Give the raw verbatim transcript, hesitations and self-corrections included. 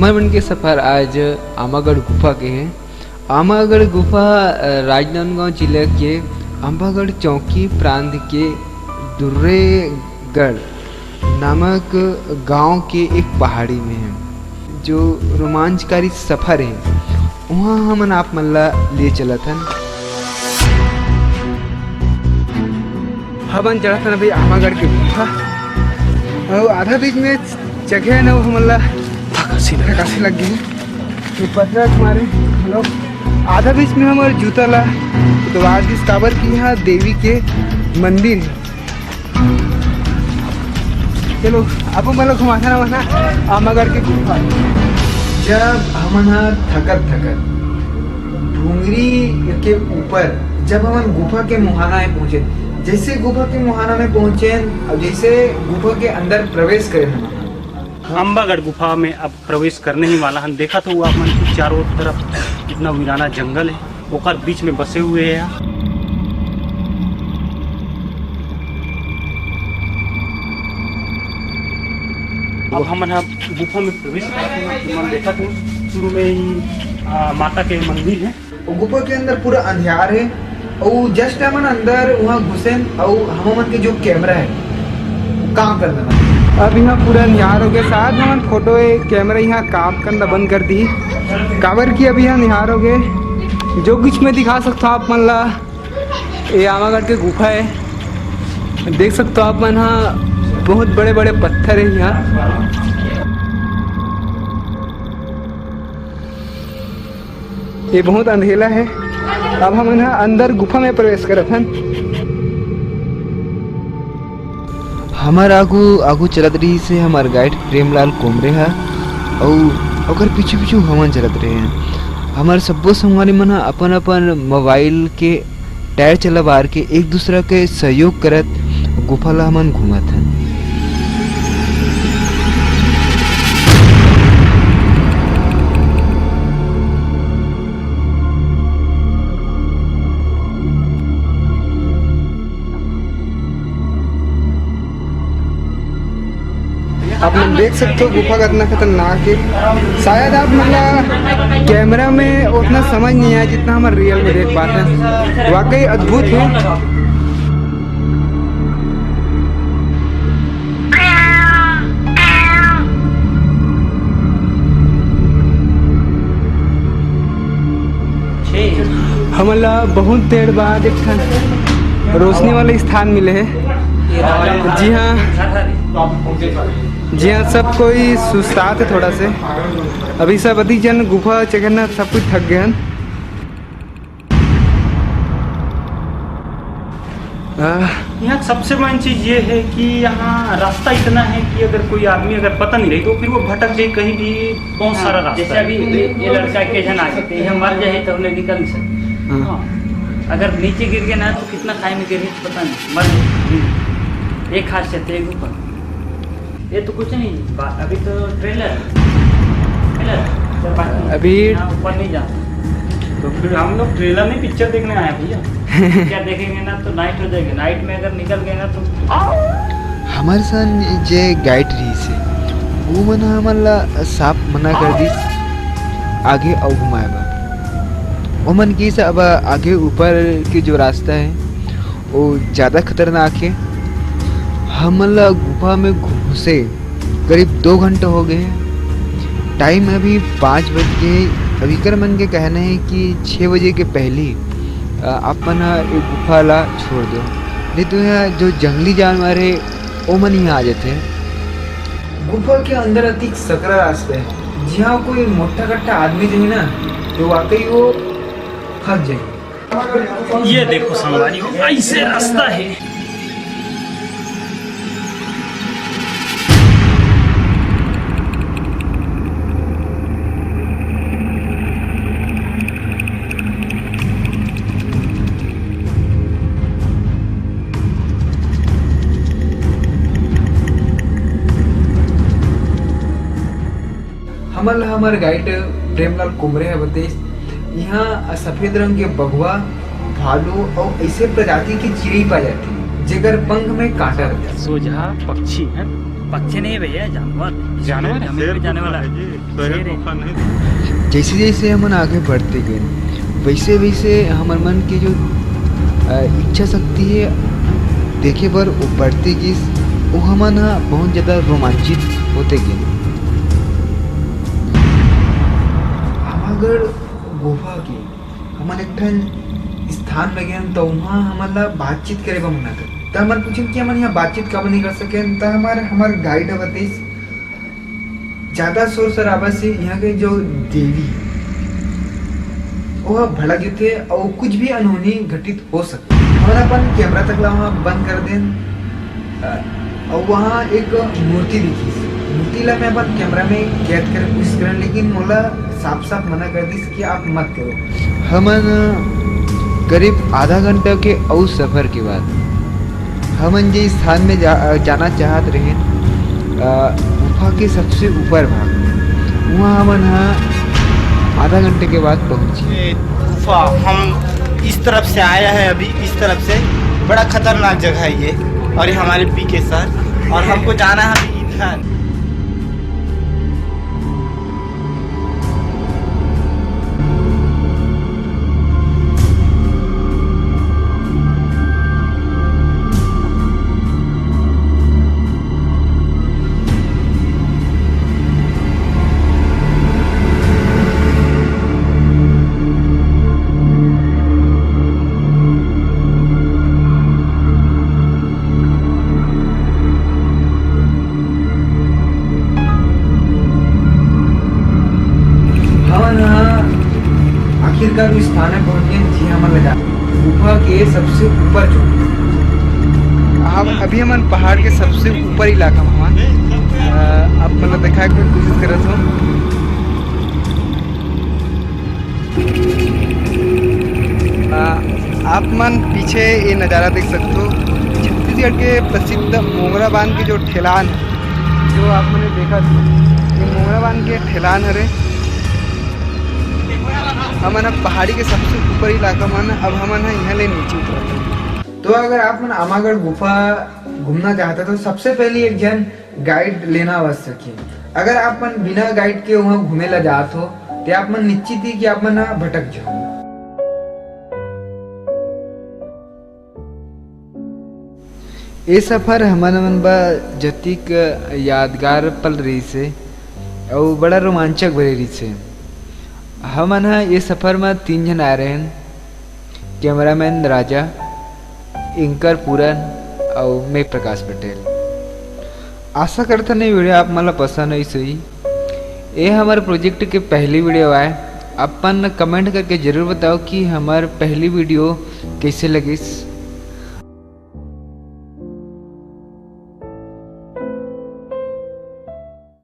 हमन के सफर आज आमागढ़ गुफा के हे। आमागढ़ गुफा, अ, राजनांदगांव जिला के अम्बागढ़ चौकी प्रांत के दुर्रेगढ़ नामक गांव के एक पहाड़ी में हे, जो रोमांचकारी सफर हे, उहाँ हमन आप मन ला ले चलत हन। हमन चढ़त हन अभी आमागढ़ के गुफा, अउ आधा बीच में जगह हे ना, वो हमन ला थकासी लग थकासी लग गे। तो पथरा के मारे हम लोग आधा बीच में हमर जूता ला उतरवा दिस, काबर कि यहाँ देवी के मंदिर हे। चलो, अब हम लोग घुमाथन ना आमागढ़ के गुफा। जब हमन ह थकत थकत भुंगरी के ऊपर, जब हमन गुफा के मुहाना में पहुंचे, जैसे गुफा के मुहाना में पहुंचे और जैसे गुफा के अंदर प्रवेश करे हमन, अम्बागढ़ गुफा में अब प्रवेश करने ही वाला हन। देखत हो आप मन के चारों तरफ कितना वीराना जंगल हे, ओकर बीच में बसे हुए हे। अब हमन ह गुफा में प्रवेश करत हन। तुमन देखत हो शुरू में ही, आ, माता के मंदिर हे। वो गुफा के अंदर पूरा अंधियार हे, अउ just हमन अंदर वहाँ घुसेन, अउ हमन के जो कैमरा हे, वो काम करना बंद। अब यहाँ पूरा अंधियार हो गे, शायद हमन फोटो, ये कैमरा यहाँ काम करना बंद कर दी, काबर कि अभी यहाँ अंधियार हो गे। जो कुछ मैं दिखा सकता हूँ आप मन ला, ये आमागढ़ के गुफा हे, देख सकते हो आप मन, हाँ, बहुत बड़े बड़े पत्थर हे यहाँ। ये बहुत अंधेला हे। अब हमन ह अंदर गुफा में प्रवेश करत हन। हमर आगू, आगू चलत रहिस हे हमर गाइड प्रेमलाल कोमरे ह, अउ ओकर पीछू पीछू हमन चलत रहे हन। हमर सब्बो संगवारी मन ह अपन अपन मोबाइल के टायर चलाबार के एक दूसरा के सहयोग करत गुफा ला हमन घूमत हन। आप मन देख सकते हो गुफा कितना खतरनाक हे। शायद आप मन ला कैमरा में उतना समझ नहीं आया जितना हमर रियल में देख पाते हैं। वाकई अद्भुत हे। हमन ला बहुत देर बाद एक ठन रोशनी वाला स्थान मिले हे। जी हाँ, जी हाँ, सब कोई सुस्तात हे थोड़ा से। अभी सब अधिक जन गुफा चघरना सब कुछ थक गए हैं। आह। यहाँ सबसे मेन चीज ये है कि यहाँ रास्ता इतना है कि अगर कोई आदमी अगर पता नहीं रही तो फिर वो भटक जाए, कहीं भी बहुत हाँ, सारा रास्ता जैसे है। अभी ये, ये लड़का के जन आगे थे, यहाँ मर जाए तो उन्हें निकल नहीं सकते। हाँ। हाँ। अगर नीचे गिर गए ना तो कितना खाई में गिर गए पता नहीं, मर गए। एक हाथ से थे ऊपर। ये तो कुछ नहीं, बा-, अभी तो ट्रेलर, ट्रेलर, तो बाकी अभी यहाँ ऊपर नहीं जाता। तो फिर हम लोग ट्रेलर में पिक्चर देखने आए भैया। पिक्चर देखेंगे ना तो नाइट हो जाएगी, नाइट में अगर निकल गए ना तो हमर संग जे गाइड रहिस हे, वो मन ह हमन ला साफ मना कर दिस आगे अउ घुमाए बर। ओमन किस अब आगे ऊपर के जो रास्ता है, वो ज़्यादा खतरनाक है। हमन ला गुफा में घुसे करीब दो घंटा हो गए हैं। टाइम अभी पाँच बज गए हैं। अभी कर मन के कहना है कि छः बजे के पहली, अ, आप मन ह ए गुफा ला छोड़ दो, नहीं तो यहाँ जो जंगली जानवर है, ओमन यहाँ आ जाते हैं। गुफा के अंदर अतिक सकरा रास्ता है, जहाँ कोई मोटा कट्टा आदमी जाही ना, तो वाकई वो फंस जाही। ये देखो संगवारी हो, ऐसे रास्ता है। हमन ल हमर गाइड प्रेमलाल कुमरे ह बतेस, इहाँ सफेद रंग के बघवा, भालू अउ अइसे प्रजाति के चिरई पाए जाथे, जेकर पंख में कांटा रथे। सोझा पक्षी है। पक्षी नहीं भैया, जानवर। जानवर? जमीन पे जाने वाला। शेर है जी, शेर है। जैसे जैसे हमन आगे बढ़ते गए, वैसे वैसे हमर मन के जो, अ, इच्छा शक्ति है देखे बर, वो बढ़ते गिस। वो हमन ह बहुत ज़्यादा रोमांचित होते गए। आमागढ़ गुफा के हमन एक ठन स्थान में गेन, त उहाँ हमन ला बातचीत करे बर मना कर। त हमन पूछन कि हमन यहाँ बातचीत काबर नहीं कर सकेन? त हमार, हमार गाइड ह बतइस, ज्यादा शोर शराबा से यहाँ के जो देवी, वो ह भड़क जथे और कुछ भी अनहोनी घटित हो सकथे। हमन अपन कैमरा तक ला वहाँ बंद कर देन। अ, अउ वहाँ एक मूर्ति दिखिस। मूर्ति ला मैं अपन कैमरा में कैद करे कोशिश करन, लेकिन मोला साफ-साफ मना कर दिस कि आप मत करो। हमन करीब आधा घंटा के अउ सफर के बाद हमन जे स्थान में जा, जाना चाहत रहेन, अ, गुफा के सबसे ऊपर भाग, वहाँ हमन ह आधा घंटे के बाद पहुँचे। ये गुफा हम इस तरफ से आया है, अभी इस तरफ से। बड़ा खतरनाक जगह है ये, और ये हमारे पीके सर, और हमको जाना है अभी इधर। हमन ह आखिरकार उस स्थान में पहुंच गए, जी हमन लगा गुफा के सबसे ऊपर चोटी। हम अभी हमन पहाड़ के सबसे ऊपर इलाका में हवन। अ, आप मन ल दिखाए के कोशिश करत हूँ। अ, आप मन पीछे ये नज़ारा देख सकते हो, छत्तीसगढ़ के प्रसिद्ध मोंगरा बांध के जो ढलान है, जो आप मन देखत हो, ये मोंगरा बांध के ढलान हरे। हमन अब पहाड़ी के सबसे ऊपर इलाका मन, अब हमन ह यहाँ ले नीचे उतरत हन। तो अगर आप मन आमागढ़ गुफा घूमना चाहते हो, तो सबसे पहले एक झन गाइड लेना आवश्यक है। अगर आप मन बिना गाइड के वहाँ घूमे ला जात हो, तो आप मन निश्चित ही कि आप मन ह भटक जाओ। ए सफर हमन मन बर जतिक यादगार पल रहिस हे, अउ बड़ा रोमांचक भरे रहिस हे। हमन ह ए सफर म तीन झन आए रहेन, कैमरामैन राजा, एंकर पूरन अउ मैं प्रकाश पटेल। आशा करथन ये वीडियो आप मन ला पसंद आइस होही। ए हमर प्रोजेक्ट के पहली वीडियो आय। अपन कमेंट करके जरूर बताओ कि हमर पहली वीडियो कइसे लगिस।